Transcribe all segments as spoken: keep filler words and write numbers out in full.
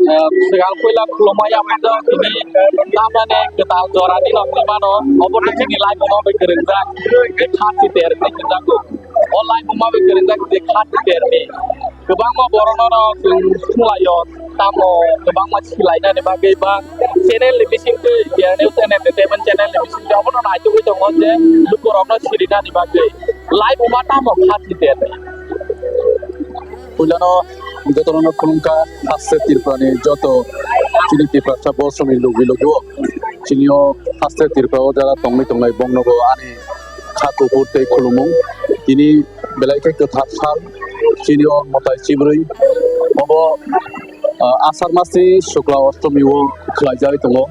Swkang puila khulumma yaphaijak tini tamnani kwtal jorani nokni mano, obo no chini laibuma bai kwrwngjak, kha chiter hinwi hwnjago. O laibuma bai kwrwngjak je kha chiterni kwbangma borokno no chwng sumlaio, tamo kwbangma silainani bagwi ba channel ni bisingtwi, channel entertainment channel ni bisingtwi obono naitugwi tongo je lukurokno sirinani bagwi laibuma tamo kha chiterni. Puilano jotono khulumkha, haste Tripurani joto chini Tiprasa bosongni logi logi o chini o haste Tripura o jara tongwi tongnai bongnogo ani kha kuphur tei khulumung. Tini belai khe kwthar sal chini o mwtai chibrwi obo, ah, Asar masni Shukla Ostami o khlaijagwi tongo.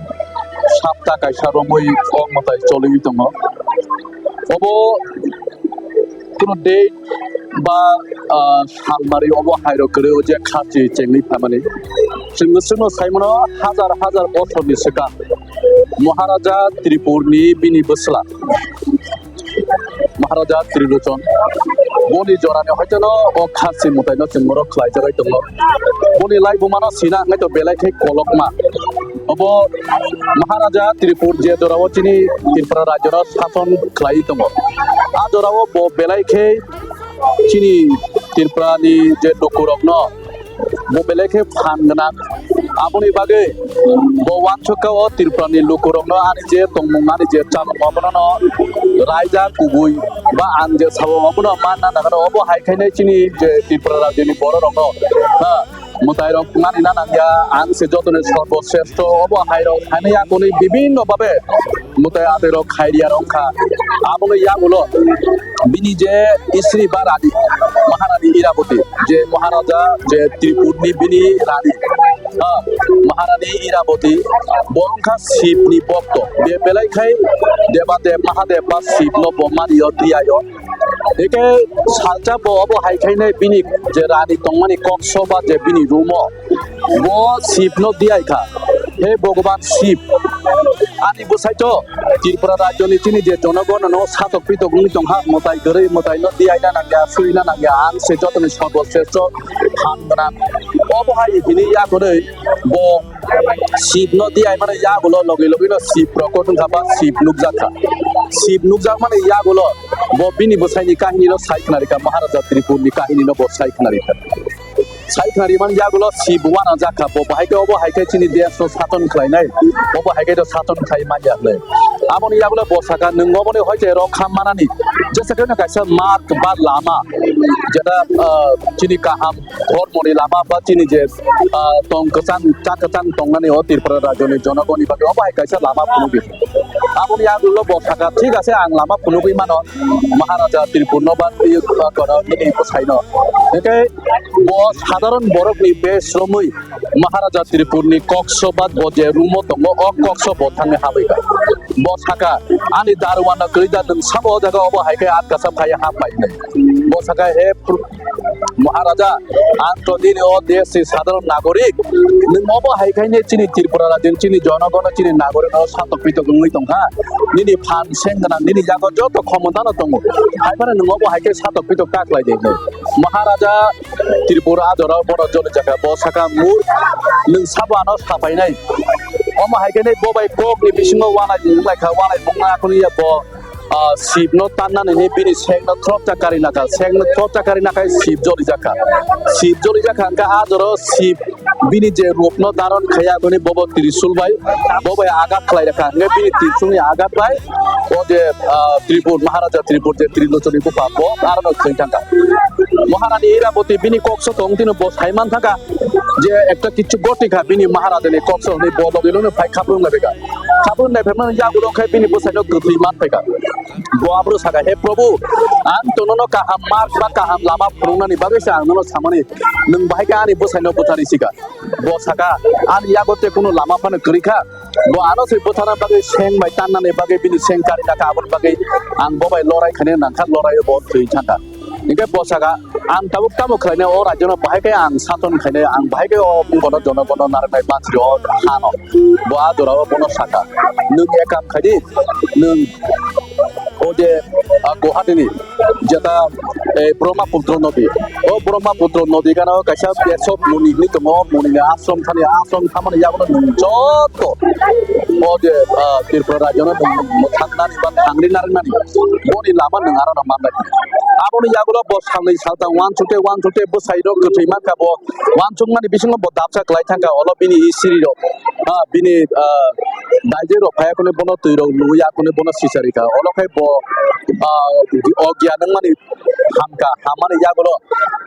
Sapta kaisa romwi o mwtai choliwi tongo. Obo kuno date ba, ah, salmari obo hairok kwrwi o je kha chi chengwi phaimani. Chwng bwswkno saimano hajar hajar bosorni swkang Maharaja Tripurni bini bwsla Maharaja Trilochon boni jorani hoitono o kha chi mwtaino chwng borok khlaijagwi tongo. Boni laibumano sina wngkhe to belai khe kolokma. Obo Maharaja Tripur je jorao chini Tripura rajyoro sason khlaiwi tongo. A jorao bo belai khe chini Tripurani je lukurokno bo belai khe phan gwnang. Aboni bagwi bo uansukha o Tripurani lukurokno ani je tongmung ani je chamung abono raida kubui ba ang je sabo abono manna nangano obo hai khainai chini je Tripura rajyoni bororokno, ha, mwtairok wngani na nangya, ang se jotoni sorbo sreshto, obo hairok hainai yakuni bibinno babe mwtai aterok khairiyarok wngkha. Aboni yagulo bini je istri ba rani, Maharani Iraboti, je Maharaja, je Tripurni bini rani, ha, Maharani Iraboti, bo wngkha Shivni bokto. Be belai khai Debadev Mahadev ba Shivno bo maniyo, tiyayo. Hingke salsa bo obo hai khainai bini je rani tongmani kokso ba je bini room o bo Shivno diyai kha, "He Bhogoban Shiv, ani bwsai to Tripura rajyoni chini je jonogono no satok pitok wngwi tongkha, mwtai kwrwi mwtaino diyaina nangya, swina nangya, ang se jotoni sorbo sreshto phan gwnang." Obo hai hini yakurwi bo Shivno diyaimani yagulo logi logino Shiv prokot wngkha ba Shiv nukjakha. Shiv nukjakmani yagulo bo bini bwsaini kahinino sai khnarikha, Maharaja Tripurni kahinino bo sai khnarikha. Sai khnarimani yagulo Shiv uanajakha, bo bahai khe obo hai khe chini desno saton khlainai, obo hai khe to saton khlai manya hwnwi. Aboni yagulo bo sakha, "Nwng oboni hoite rokha manani, jesa khe kaisa mark ba lama, jeta, ah, chini kaham dhormoni lama ba chini je, ah, tong kwchang, cha kwchang tongnani o Tripura rajyoni jonogoni bagwi obo hai kaisa lama phunugwi." Aboni yagulo bo sakha, "Thik ase, ang lama phunugwi mano Maharaja Tripurno ba, ah, kono nini bwsaino." Hingke bo sadharon borokni bes romwi Maharaja Tripurni kokso ba bo je room o tongo, o kokso bo thangwi habwi kha. Bo sakha, "Ani daruanno kwrwi da, nwng sabo o jaga obo hai khe atkasa phaiya ha pai hwnwi." Bo sakha, "He Pr-, Maharaja, ang to nini o desni sadharon nagorik, nwng obo hai khe ne chini Tripura rajyoni chini jonogono chini nagorino satok pitok wngwi tongkha, nini phan seng gwnang, nini yago joto khomotano tongo, hai phano nwng obo hai khe satok pitok ta khlai di hwnwi." Maharaja Tripura a jorao bono joli jakha, bo sakha, "Mur, nwng sabo ano saphainai? Omo hai khe ne bo bai kokni bisingo uanaimung wnglaikha, uanaimung wngna akhuni ya bo, ah, Shivno tannani hinwi bini sengno throksa kari nakha, sengno throksa kari nakhai Shiv joli jakha." Shiv joli jakha hwnkhe a jorao Shiv bini je rupno daron khaiya hwnwi bobo Trishul bai, bo bai agat khlai rakha. Hwnkhe bini Trishulni agat bai o je, ah, Tripur, Maharaja Tripur je Trilochoni bupha, bo arono thwng thangkha. Maharani Iraboti bini kokso tong tino bo saiman thangkha je ekta kichu goti kha bini Maharajani kokso hwnwi bo logi logino phai khaprung lai kha. Khaprung lai phaimani yagulo khe bini bwsaino kwthwi man phaikha. Bo abro sakha, "He Prabhu, ang to nono kaham mark ba kaham lama phunuknani bagwi se ang nono samani, nwng bahai khe ani bwsaino butharwi sikha." Bo sakha, "Ani yago te kunu lama phano kwrwi kha, bo ano se butharna bagwi seng bai tannani bagwi bini seng kari nakha, aboni bagwi ang bo bai lorai khaina nangkha, lorai o bo thwi thangkha." Hingke bo sakha, "Ang tabuk tamo khlainai, o rajyono bahai khe ang saton khainai, ang bahai khe o bongkhono jonogono narwknai, manchri o hano." Bo a jorao bono sakha, "Nwng ekam khaidi, nwng O je, ah, Guwahati ni jeta, eh, Brahmaputra nodi. O Brahmaputra nodi gana o kaisa Besok Muni hinwi tongo, o Muni ni ashram thani, ashram thamani yago nwng joto o je, ah, Tripura rajyo no nwng mwthang nani ba thangri nari nani boni lama nwng aro no manlai. Aboni yagulo bo salnwi saltham uansukte uansukte bwsai rok kwthwi mankha bo uansukmani bisingo bo dabsa kwlai thangkha olo bini siri rok, ah, bini, ah, daijek rok phai akhoni bono twi rok nwi akhoni bono sisari kha olo khai bo, ah, o giyan wngmani hamkha, hammani yagulo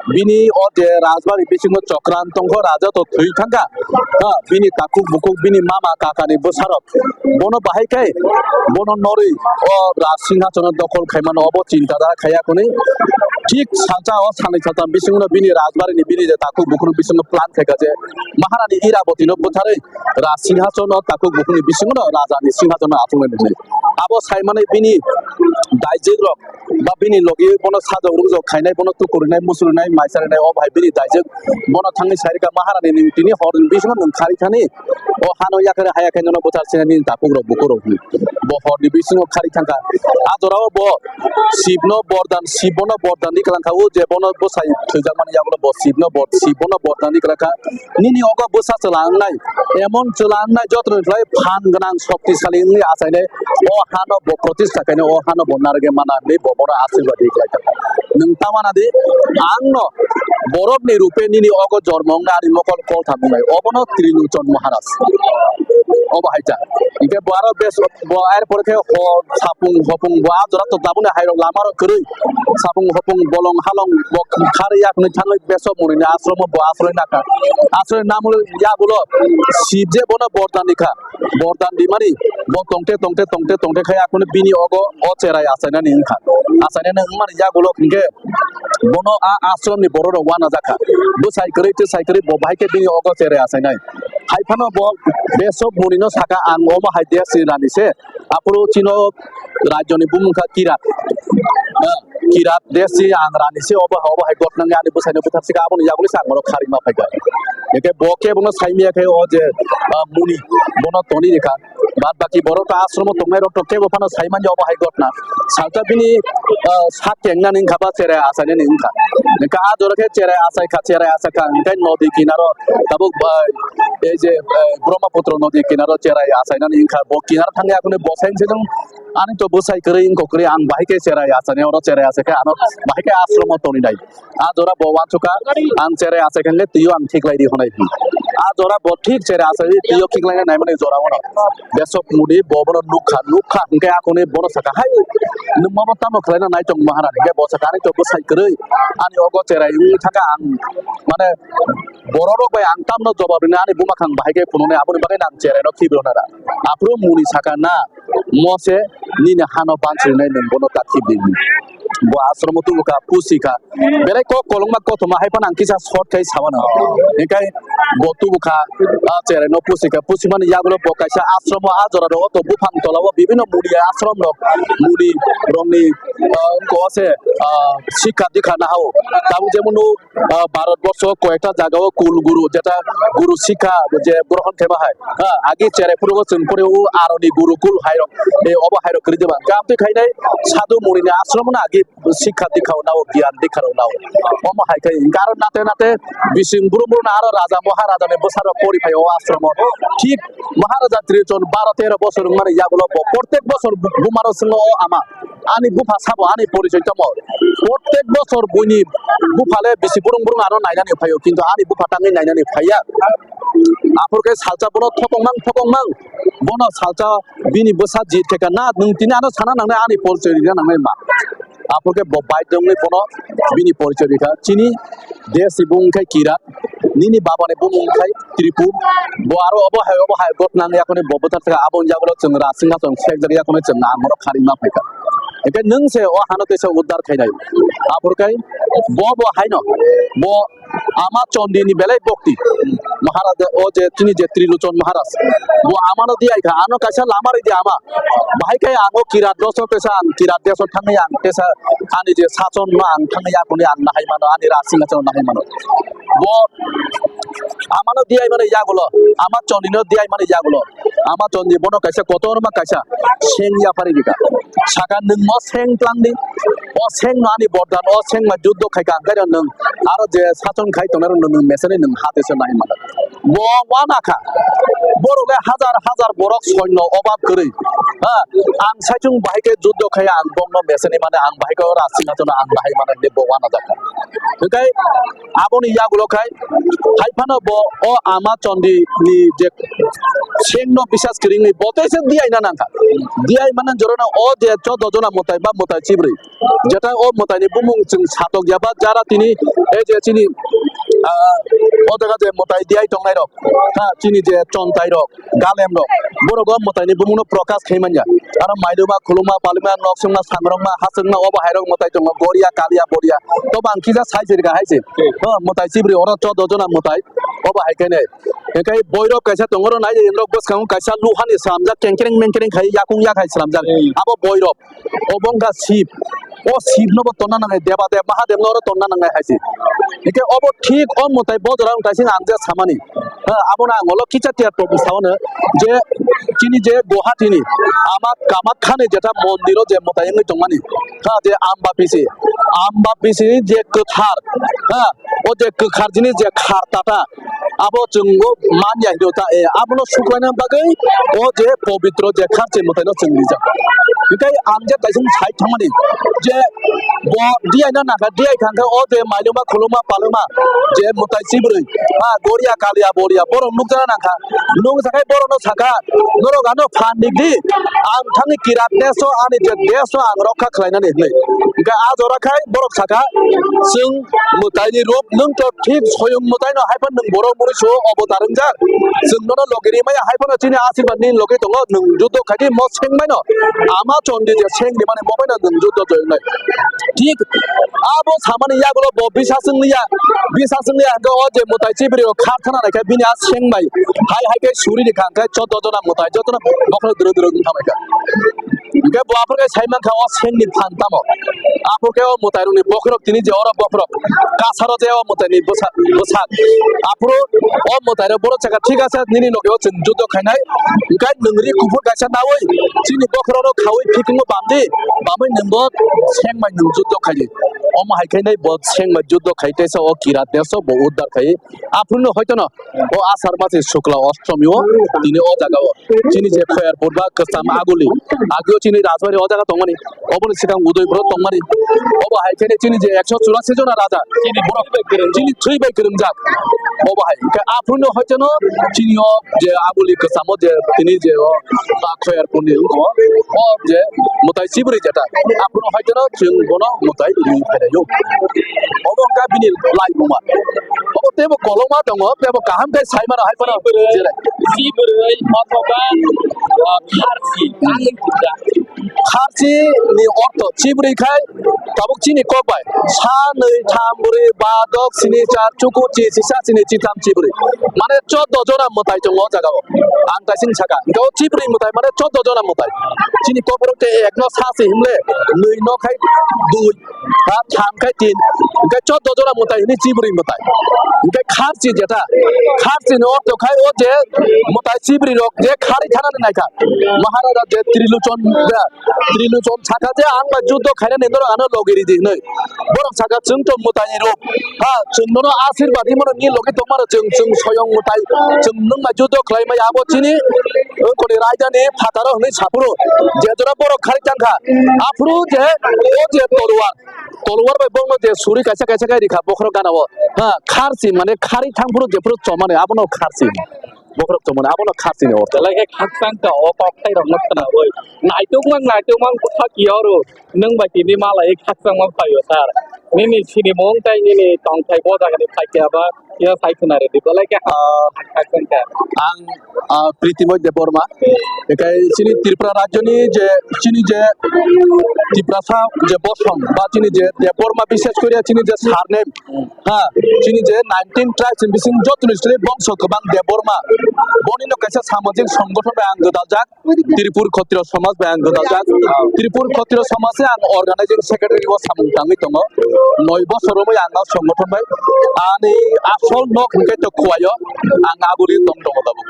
bini o je rajbari bisingo chokran tongkho, raja to thwi thangkha, ha, bini takhuk bukhuk, bini mama kakani bwsarok bono bahai khe bono norwi o raj singhasono dokhol khaimano obo chinta dara khaiya khwnwi. Thik salsa o salnwi saltham bisingono bini rajbarini bini je takhuk bukhuk bisingo plan khaikha je Maharani Irabotino butharwi raj singhasono takhuk bukhukni bisingono rajani singhasono achuknai hwnwi. Abo saimani bini daijek rok ba bini logi bono sajok rukjok khainai, bono tukurinai, musurinai, maisarinai, o bahai bini daijek bono thangwi sairikha, "Maharani, nwng tini hor bisingo nwng khari thani o hano yakre haya khe nono bwthar sinai nini takhuk rok bukhuk rok," hwnwi. Bo horni bisingo khari thangkha. A jorao bo Sibno bordan, Sibno bordan di kwlangkha, o je bono bwsai thwijakmani yagulo bo Sibno bor-, Sibno bordan di kwlangkha. Nini ogo bwsa chwla wngnai, emon chwla wngnai jotoni khlai phan gwnang shoktisali wngwi achainai, o hano bo protista khainai, o hano bo narwgwi mana hinwi bo bono asirwad rwi khlaikha. Nwng ta mana di, ang no borokni rupe nini ogo jormo wngnai, ani mokol koltham wngnai, obono Trilochon Maharaj. Obo hai ta. Hinkhe bo aro bes-, bo air pore khe hor sapung hopung bo a jora to tabukni hai rok lama rok kwrwi. Sapung hopung bolong halong bo khari yakni thangwi Besok Muni ni ashromo bo asroi nakha. Asroi namwi yagulo Sib je bono bordan di kha. Bordan di mani bo tongte tongte tongte tongte khai akhuni bini ogo o cherai achainani wngkha. Achainani wngmani yagulo hinkhe bono a ashram ni borok rok uanajakha. Bwsai kwrwi twsai kwrwi bo bahai khe bini ogo cherai achainai. Hai phano bo Besok Muni no saka, "Ang omo hai desh ni rani se, aphuru chino rajyo ni bumung kha Kirat. Ha, Kirat desh ni ang rani se, obo, obo hai gotna wngya ani bwsai no bwthar sika, aboni yagulo se ang bono khari ma phaikha." Hinkhe bo khe bono sai maya khe o je, ah, Muni bono toni rikha. Bad baki borok ta ashromo tongnai rok to kebo phano sai manya obo hai gotna. Salsa bini, ah, sak kengnani wngkha ba cherai achainani wngkha. Hinkhe a jora khe cherai achai kha, cherai achai kha. Hinkhe nodi kinaro tabuk ba, ei je, eh, Brahmaputra nodi kinaro cherai achainani wngkha. Bo kinaro thangya akhuni bo sai se jong ani to bwsai kwrwi wngkok kwrwi ang bahai khe cherai achainai oro cherai achai khe ano bahai khe ashromo toni nai. A jora bo uansukha, ang cherai achai khe le twiyo ang khiklai di hwnwi. A jora bo thik cherai achai twiyo khiklai nai mani jora ono. Besok Muni bo bono nukha, nukha hinkhe akhuni bono saka, "Hai, nwng mabo tamo khlaina nai tong Maharani?" Hinkhe bo saka, "Ani to bwsai kwrwi, ani ogo cherai wngwi thangkha ang, mane borok rok bai ang tamno jobab rwna ani buma khang bahai khe phunuknai, aboni bagwi ang cherai no khibi rwna ra." Aphuru Muni saka, "Na, mo se nini hano bansrinai nwng bono ta khibi di." Bo ashromo tubukha, pusi kha. Belai kok kolokma kothoma hai phano ang kisa short khai samano. Hinkhe bo tubukha, a cherai no pusi kha. Pusi mani yagulo bo kaisa ashromo a jora ro to buphang tola o bibino muni ashram rok, muni rokni, ah, ko se, ah, sikha dikha na hao. Tabuk jemon no, ah, Bharat borsho koyekta jaga o kul guru jeta guru sikha je grohon kheba hai. Ha, agi cherai phuru o chwng pore o aroni gurukul hai rok. E obo hai rok kwrwi diba. Kam twi khainai sadhu muni ni ashram no agi sikha dikha rok nao, giyan dikha rok nao. Omo hai khe hinkhe aro nate nate bising brum brum aro raja maharaja ni bwsa rok pori phai o ashram o. Thik Maharaja Trilochon baro tero bosor wngmani yagulo bo prottek bosor bu-, buma rok swngo o ama. Ani bupha sabo ani porichoi tamo. Prottek bosor buini bupha le bisi brum brum ano nainani phaio, kintu ani bupha tangwi nainani phaiya. Aphuru khe salsa bono thokong mang, thokong mang. Bono salsa bini bwsa jit khe ka, "Na, nwng tini ano sana nangnai, ani porichoi rina nangnai ma?" Aphuru khe bo baidhyo wngwi bono bini porichoi rikha. Chini desh ni bumung khe Kirat, nini baba ni bumung khe Tripur. Bo aro obo hai, obo hai gotna wngya khone bo bwthar thaka, aboni yagulo chwng Rajsingha chwng sekjak ya khone chwng ang oro kharima phaikha. Hinkhe nwng se o hano teisa uddar khainai. Aphuru khe bo, bo haino, bo Ama Chondi ni belai bhakti. Maharaja, o je chini je Trilochon Maharaj, bo amano diyaikha, ano kaisa lama ridi ama. Bahai khe ang o Kirat doso tesa, ang Kirat deso thangwi ang tesa ani je sachon no ang thangwi yakuni ang nahai mano, ani Rajsinghason nahai mano. Bo amano diyai mani yagulo, ama Chondi no diyai mani yagulo, ama Chondi bono kaisa kotorma kaisa seng yapari rikha. Saka nwng o seng tlang di. O seng no ani bordan, o seng ma juddo khai ka, ang khe nwng aro je sachon khai tongnai rok nwng mechani nwng hati se nai mano. Bo wana kha. Borok le hajar hajar borok soino obab kwrwi. Ha, ang saichung bahai khe juddo khai ang bongno mechani mane ang bahai khe oro asing hachano ang bahai mane bo wana jakha. Hwnkhe aboni yagulo khai hai phano bo o Ama Chondi ni je seng no bisas kwrwngwi bo teisa diyaina nangkha. Diyai mane jorano o je chodo jona mwtai ba mwtai chibrwi. Jeta o mwtaini bumung chwng satok ya ba jara tini, e je chini, ah, o jaga je mwtai diyai tongnai rok, ha, chini je chontai rok, galem rok, borok o mwtaini bumung no prokash khai manya. Aro mailuma, khuluma, palima, nok songma, sangrokma, hasongma, obo hai rok mwtai tongo, goria, kalia, boria. To bang kisa sai sirga hai se. O mwtai chibrwi oro chodo jona mwtai, obo hai khe ne. Hwnkhe boirok kaisa tongo, oro nai rok bwskango kaisa luhani slamjak, kengkreng mengkreng khai yakung yakhai slamjak. Abo boirok. Obo wngkha Shiv. O Shiv no bo tonna nangnai, Deba Dev Mahadev no oro tonna nangnai hai se. Hwnkhe obo thik o mwtai bo jora wngtai sing ang je samani. Ha, abono ang olo kicha tiya tong sao no je chini je Guwahati ni Ama Kamakhya ni jeta mondir o je mwtai wngwi tongmani. Ha, je Amba Bisi. Amba Bisi ni je kwthar. Ha, o je kwkhar jini je khar tata. Abo chwng o man ya hinwi ta, e, abono suklaina bagwi o je pobitro je kharchi mwtaino chwng rijak. Hinkhe ang je kaisa sai thangmani je bo diyaino nangkha, diyai thangkhe o je mailuma khuluma paluma je mwtai chibrwi, ha, goria kalia boria borok nukjana nangkha. Nukjakhai borokno sakha, norok ano phan dik di, ang thangwi kirat desh o ani je desh o ang rokha khlainani hinwi. Hinkhe a jora khai borok sakha, chwng mwtaini rup nwng to thik soyung mwtaino hai phano nwng borok mwnwi suo obotar wngjak. Chwng nono logi rimaya hai phano chini asirbat ni logi tongo, nwng juddo khaidi mo sengmaino Ama Chondi je seng rimani mo baino nwng juddo joyongnai. Thik abo samani yagulo bo bisas wngliya, bisas wngliya hwnkhe o je mwtai chibrwi o khar thana naikhe bini a seng bai hai hai khe suri rikha hwnkhe chodo jona mwtai jotono bokhorok dwrwk dwrwk wng thangbaikha. Hwnkhe bo aphuru khe sai mankha o sengni phan tamo. Aphuru khe o mwtairokni bokhorok tini je oro bokhorok kasaro je o mwtaini bwsa-, bwsak. Aphuru o mwtairok borok sakha, "Thik ase, nini logi o chwng juddo khainai. Hwnkhe nwng ri kuphur kaisa naui chini bokhorokno khaui phikingo bamdi, bamwi nwng bo seng bai nwng juddo khaidi." Omo hai khe nai bo seng bai juddo khai teisa o kirat desh o bo uddar khai. Aphuru no hoitono o Asar masi Shukla Oshtomi o tini o jaga o chini je Khoyarpur ba Kwcham Aguli, ageo chini Rajbari o jaga tongmani, oboni swkang Udaipur o tongmani, obo hai khe chini je ekso churasi jona raja, chini borok, chini thwi bai kwrwngjak, obo hai khe aphuru no hoitono chini o je Aguli Kwcham o je tini je o ba Khoyarpur ni wngkha o je mwtai chibrwi jeta. Aphuru hai jora chwng bono mwtai rwi phainaio. Obo wngkha bini laibuma. Obo teibo kolokma tongo, teibo kaham khe sai mano hai phano. Chibwrwi, chibwrwi othoba, ah, kharchi. Kharchi ni ortho chibwrwi khai tabuk chini kok bai sa nwi tham bwrwi ba dok sini char chuku chi sisa sini chitham chibwrwi. Mane choddo jona mwtai tongo o jaga o. Ang kaising saka. Hwnkhe o chibwrwi mwtai mane choddo jona mwtai. Chini kokborok tei ekno sa se himle, nwi no khai dui, ba tham khai tin, hwnkhe choddo jona mwtai hwnwi chibwrwi mwtai. Hwnkhe kharchi jeta, kharchi ni ortho khai o je mwtai chibwrwi rok je kharwi thanani naikha. Maharaja je Triluchon, je Triluchon saka je ang bai juddo khainani norok ano logi ridi hwnwi. Borok saka chwng to mwtaini rok. Ha, chwng nono asirbad himano ni logi tongmano chwng, chwng soyong mwtai, chwng nwng bai juddo khlai maya abo chini, wngkoni raidani phataro hwnwi saphuru. Je jora borok kharwi tangkha, aphuru je, o je toluwar, toluwar bai bokno je suri kaisa kaisa khai rikha bokhorok gana o. Ha, kharchi mane kharwi thangphuru jephuru chomani abono kharchi. Bokhorok chomani abono kharchi ni ortho. Belai khe khakchang ka o kokthai rok no khwnawi. Naitukmang, naitukmang bwthak yaro. Nwng bai tini malai khakchangma phaio sir. Nini sinimung tei nini tongthai bo jagani phaikhe aba kisa sai khwna rwdi. Belai khe, ah, khakchang kha. Ang, ah, Pritimoi Debbarma. Ekai chini Tripura rajyoni je, chini je Tiprasa je bosom ba chini je Debbarma, bishes kori chini je surname, ha, chini je nineteen tribes ni bising jotoni sle bongso kwbang Debbarma. Boni no kaisa samajik songgothon bai ang gwdaljak. Tripur Khotriyo Samaj bai ang gwdaljak. Tripur Khotriyo Samaj se ang organizing secretary o samung tangwi tongo. Noi bosor romwi ang o songothon bai. Ani asol nok hwnkhe to Khowai o. Ang aguli tong tongo tabuk.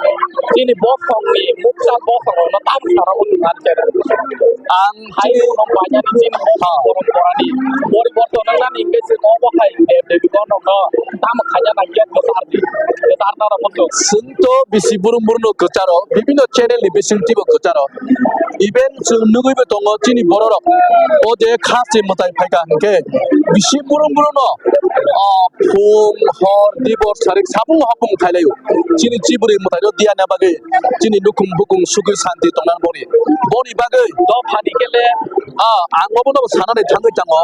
Chini bosongni muksa bosongrokno tam sarokno tongmani channel. Ang hai chini uno painani chini bosong ha. Poromporani poriborton wngnani hwnkhe chwng obo hai dev devi bono no tam khaina nangya kwchar di. Kwchar nara muchung. Chwng to bisi burum burum no kwcharo, bibinno channel ni bisingtwi bo kwcharo. Even chwng nugwi bo tongo chini bororok. O je khasi mwtai phaikha hwnkhe bisi burum burum no, ah, phung, hor, dibor, sarik, sabung hapung khailai o. Chini chiburi mwtai no diya na bagwi chini nukhung bukung sugwi santi tongna boni. Boni bagwi dophani kele, ah, ang obono sanani thangwi tango.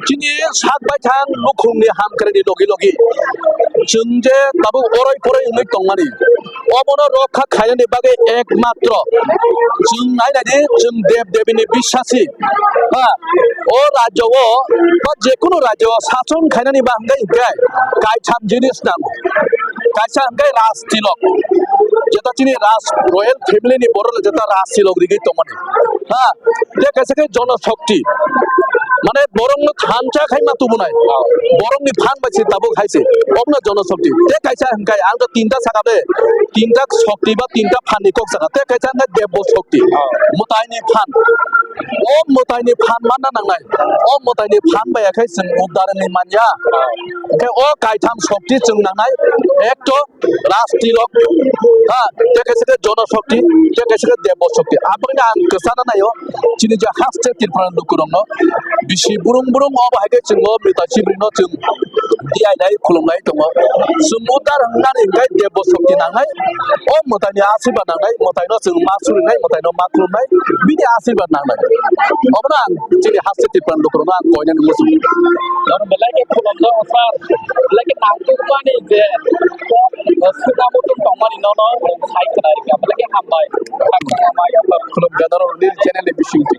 Chini sak baithang nukhungni hamkrai ni logi logi chwng je tabuk oroi poroi wngwi tongmani, obono rokha khainani bagwi ekmatro chwng nainani chwng dev devini bisasi, ha, o rajyo o ba jekunu rajyo o sason khainani ba hwnkhe hwnkhe kaitham jinis nango. Kaisa hwnkhe raj tilok, jeta chini raj royal family ni borok jeta raj tilok rigwi tongmani. Ha, tei kaisa khe jono shokti. Mane borokno thansa khai ma tubunai. Borokni phan bai se tabuk hai se. Obno jono shokti. Tei kaisa hwnkhe ang to tinta saka de. Tinta shokti ba tinta phan ni kok saka. Tei kaisa hwnkhe debbo shokti. Mwtaini phan. O mwtaini phan manna nangnai. O mwtaini phan bai khe chwng uddar ni manya. Hwnkhe o kaitham shokti chwng nangnai. Ekto Raj Tilok, ha, tei kaisa khe Jono Shakti, tei kaisa khe Debbo Shakti. Aboni ang kwchana naio, chini je haste Tripura lukurokno, bisi burung burung obo hai khe chwng o Mita Chibrino chwng diyainai khulumnai tongo. Chwng uddar wngnani hwnkhe Debbo Shakti nangnai, o mwtaini asirwad nangnai, mwtaino chwng ma surinai, mwtaino ma khulumnai, bini asirwad nangnai. Obono ang chini haste Tripura lukurokno ang koinani muchung. Belai khe khulumjak sir, belai khe nangkukmani je kok, eh, suda muchung tongmani nono sai khwnarikha, belai khe hambai. Khulum gadar nini channel ni bisingtwi.